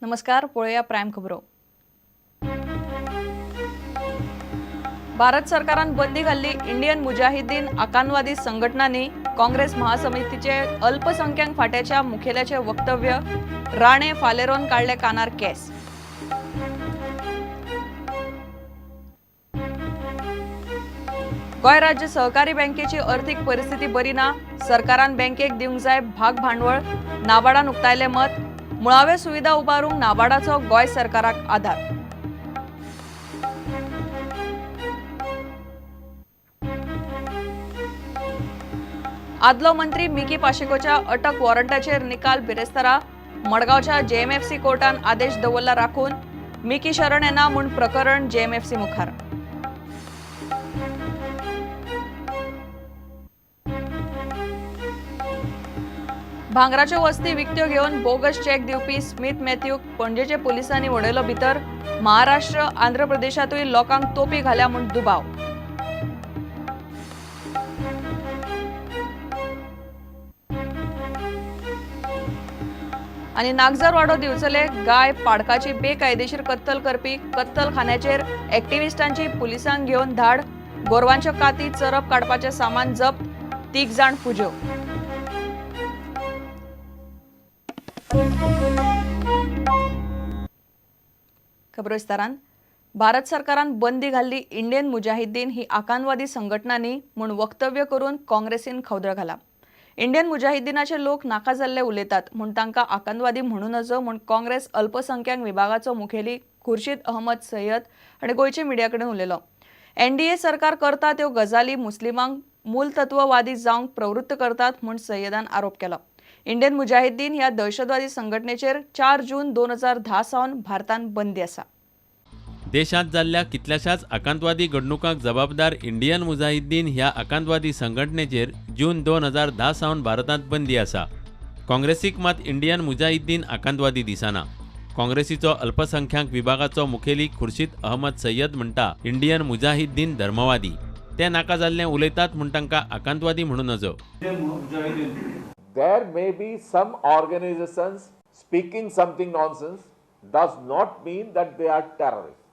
नमस्कार, पळोवया प्रायम खबरो. भारत सरकारान बंदी घाल्ली इंडियन मुजाहिदीन आकांतवादी संघटनांनी काँग्रेस महासमितीचे अल्पसंख्याक फांट्याच्या मुखेल्याचे वक्तव्य, राणे फालेरोन काडले कानार केस. गोंय राज्य सहकारी बँकेची अर्थीक परिस्थिती बरी ना, सरकारान बँकेक दिवंक जाय भाग भांडवळ, नाबार्डान उक्तायलें मत. मुळाव्यो सुविधा उबारूंक नाबार्डाचो गोंय सरकाराक आदार. आदलो मंत्री मिकी पाशेकोच्या अटक वॉरंटाचेर निकाल बिरेस्तारा. मडगांवच्या जेएमएफसी कोर्टान आदेश दवरला राखून. मिकी शरण येना म्हूण प्रकरण जेएमएफसी मुखार. भांगराच्यो वस्ती विकत्यो घेवन बोगस चॅक दिवपी स्मिथ मॅथ्यूक पणजेचे पुलिसांनी उडयलो भितर. महाराष्ट्र, आंध्र प्रदेशांतूय लोकांक तोपी घाल्या म्हूण दुबाव. आनी नागझरवाडो दिवचले गाय पाडकाची बेकायदेशीर कत्तल करपी कत्तलखान्याचेर एक्टिविस्टांची पुलिसांक घेवन धाड. गोरवांच्यो काती, चरप काडपाचें सामान जप्त. 3 जाण फुज्यो. खबरो विस्तारान. भारत सरकारान बंदी घाल्ली इंडियन मुजाहिद्दीन ही आकांतवादी संघटना न्ही म्हूण वक्तव्य करून काँग्रेसीन खवदळ घाला. इंडियन मुजाहिद्दीनाचे लोक नाका जाल्ले उलयतात म्हूण तांकां आकांतवादी म्हणू नजो म्हूण काँग्रेस अल्पसंख्याक विभागाचो मुखेली खुर्शीद अहमद सय्यद हाणें गोंयच्या मिडिया कडेन उलयलो. एनडीए सरकार करता त्यो गजाली मुस्लिमांक मूलतत्ववादी जावंक प्रवृत्त करतात म्हूण सय्यदान आरोप केलो. इंडियन मुजाहिद्दीन ह्या दहशतवादी संघटनेचेर 4 जून 2010 सावन भारतान बंदी आसा. देशांत जाल्ल्या कितल्याशाच आकांतवादी घडणुकांक जबाबदार इंडियन मुजाहिद्दीन ह्या आकांतवादी संघटनेचेर जून 2010 सावन भारतांत बंदी आसा. काँग्रेसीक मात इंडियन मुजाहिद्दीन आकांतवादी दिसना. काँग्रेसीचो अल्पसंख्याक विभागाचो मुखेली खुर्शीद अहमद सय्यद म्हणटा, इंडियन मुजाहिद्दीन धर्मवादी, ते नाका जाल्लें उलयतात म्हूण तांकां आकांतवादी म्हणू नजो. There may be some organizations speaking something nonsense does not mean that they are terrorists.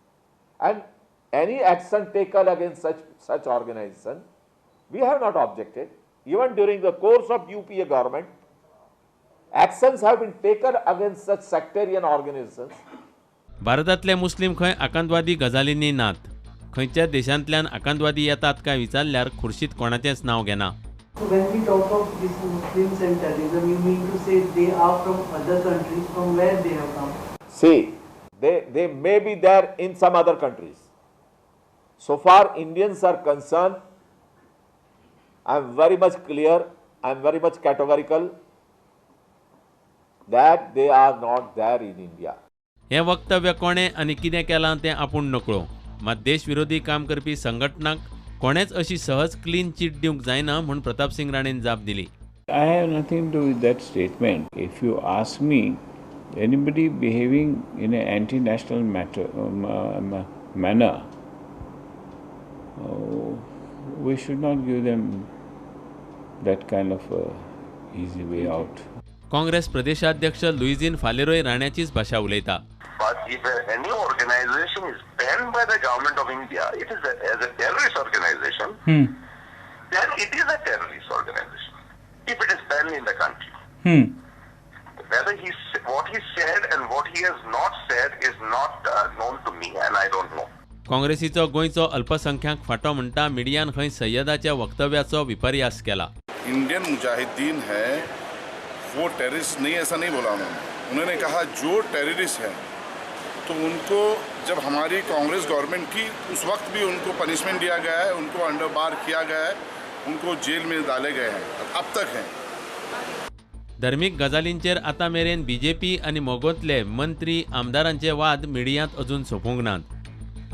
And any action taken against such organization, we have not objected. Even during the course of UPA government, actions have been taken against such sectarian organizations. भारतांतले मुस्लीम खंय आकांतवादी गजालींनी नात. खंयच्या देशांतल्यान आकांतवादी येतात काय विचारल्यार खुर्शीद कोणाचेंच नांव घेना. So when we talk of these Muslims and terrorism, you mean to say they are from other countries, from where they have come? See, they may be there in some other countries. So far Indians are concerned, I am very much clear, I am very much categorical that they are not there in India. हें वक्तव्य कोणें आनी कितें केलां तें आपूण नकळो. मात देशविरोधी काम करपी संघटनांक कोणेंच अशी सहज क्लीन चीट दिवंक जायना म्हूण प्रतापसिंग राणेन जाप दिली. I have nothing to do with that statement. If you ask me, anybody behaving in an anti-national manner, we should not give them that kind of easy way out. Congress प्रदेशाध्यक्ष लुईझिन फालेरोय राण्याचीच भाशा उलयता. But if any organization is banned by the government of India, it is as a terrorist organization, then it is a terrorist organization. If it is banned in the country. Whether what he said and what he has not said is not known to me and I don't know. काँग्रेसीचो गोंयचो अल्पसंख्याक फांटो म्हणटा, मिडियान खंय सय्यदाच्या वक्तव्याचो विपर्यास केला. Indian Mujahideen है वो terrorist नहीं, ऐसा नहीं बोला उन्होंने. उन्होंने कहा जो टेररिस्ट है तो उनको जब हमारी कांग्रेस गवर्नमेंट थी उस वक्त भी उनको पनिशमेंट दिया गया है, उनको अंडर बार किया गया है, उनको जेल में डाले गए हैं, अब तक हैं. धर्मीक गजालींचेर आतां मेरेन बीजेपी आनी मोगोंतले मंत्री आमदारांचे वाद मिडियांत अजून सोंपूंक नात.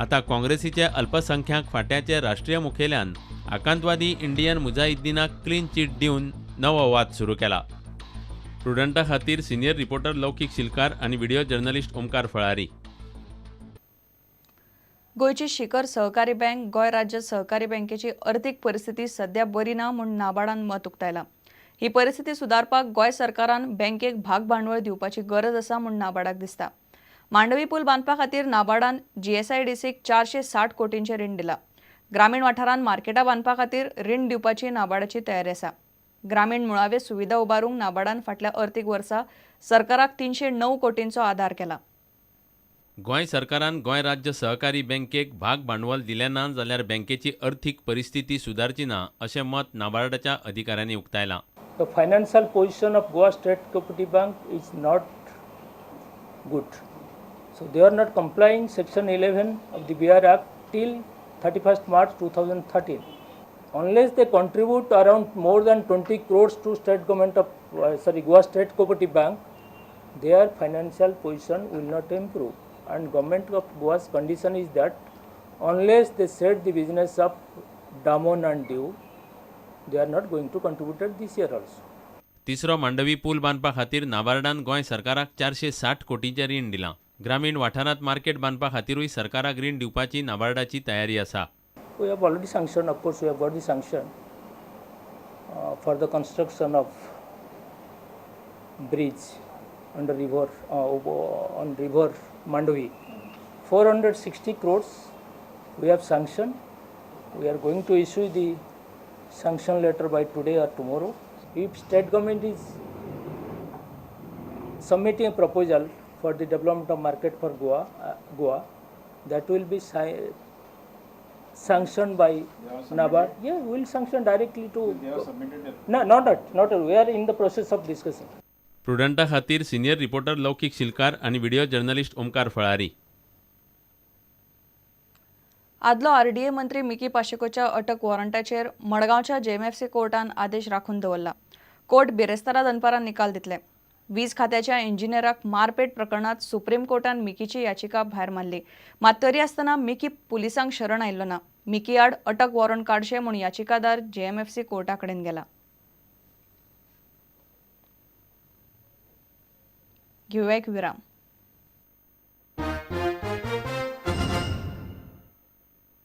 आतां काँग्रेसीचे अल्पसंख्याक फांट्याचे राष्ट्रीय मुखेल्यान आकांतवादी इंडियन मुजाहिद्दीनाक क्लीन चीट दिवन नवो वाद सुरू केला. प्रुडंटा खातीर सिनियर रिपोर्टर लौकीक शिलकार आनी व्हिडिओ जर्नलिस्ट ओमकार फळारी. गोंयची शिखर सहकारी बँक गोंय राज्य सहकारी बँकेची अर्थीक परिस्थिती सध्या बरी ना म्हूण नाबार्डान मत उक्तायलां. ही परिस्थिती सुदारपाक गोंय सरकारान बँकेक भाग भांडवळ दिवपाची गरज आसा म्हूण नाबार्डाक दिसता. मांडवी पूल बांदपा खातीर नाबार्डान जीएसआयडीसीक 460 कोटींचें रीण दिलां. ग्रामीण वाठारांत मार्केटां बांदपा खातीर रीण दिवपाची नाबार्डाची तयारी आसा. ग्रामीण मुळाव्यो सुविधा उबारूंक नाबार्डान फाटल्या अर्थीक वर्सा सरकाराक 309 कोटींचो आदार केला. गोंय सरकारान गोंय राज्य सहकारी बँकेक भाग भांडवल दिलें ना जाल्यार बँकेची अर्थीक परिस्थिती सुदारची ना अशें मत नाबार्डाच्या अधिकाऱ्यांनी उक्तायलां. The financial position of Goa State Cooperative Bank is not good. So they are not complying section 11 of the BR Act till 31st March 2013. Unless they contribute around more than 20 crores to state government of Goa State Cooperative Bank, their financial position will not improve. And government of Goa's condition is that unless they set the business of Daman and Diu, they are not going to contribute this year also. तिसरो मांडवी पूल बांदपा खातीर नाबार्डान गोंय सरकाराक 460 कोटींचें रीण दिलां. ग्रामीण वाठारांत market बांदपा खातीरूय सरकाराक रीण दिवपाची नाबार्डाची तयारी आसा. We have already sanctioned, of course we have got the sanction for the construction of bridge under river on river Mandovi. 460 crores we have sanctioned. We are going to issue the sanction letter by today or tomorrow. If state government is submitting a proposal for the development of market for Goa, that will be sanctioned by NABARD. Yeah, we will sanction directly to. They have submitted it. No, not at. We are in the process of discussing. प्रुडंटा खातीर senior reporter लौकिक शिलकार आनी video journalist Omkar फळारी. आदलो RDA मंत्री Mickey पाशेकोच्या अटक वॉरंटाचेर मडगांवच्या JMFC कोर्टान आदेश राखून दवरला. कोर्ट बिरेस्तारा दनपारां निकाल दितले. वीज खात्याच्या इंजिनियराक मारपेट प्रकरणात सुप्रीम कोर्टान मिकीची याचिका भायर मारली. मात तरी आसतना मिकी पुलिसांक शरण आयिल्लो ना. मिकी आड अटक वॉरंट काडचें म्हूण याचिकादार जेएमएफसी कोर्टा कडेन गेला. घेवया एक विराम.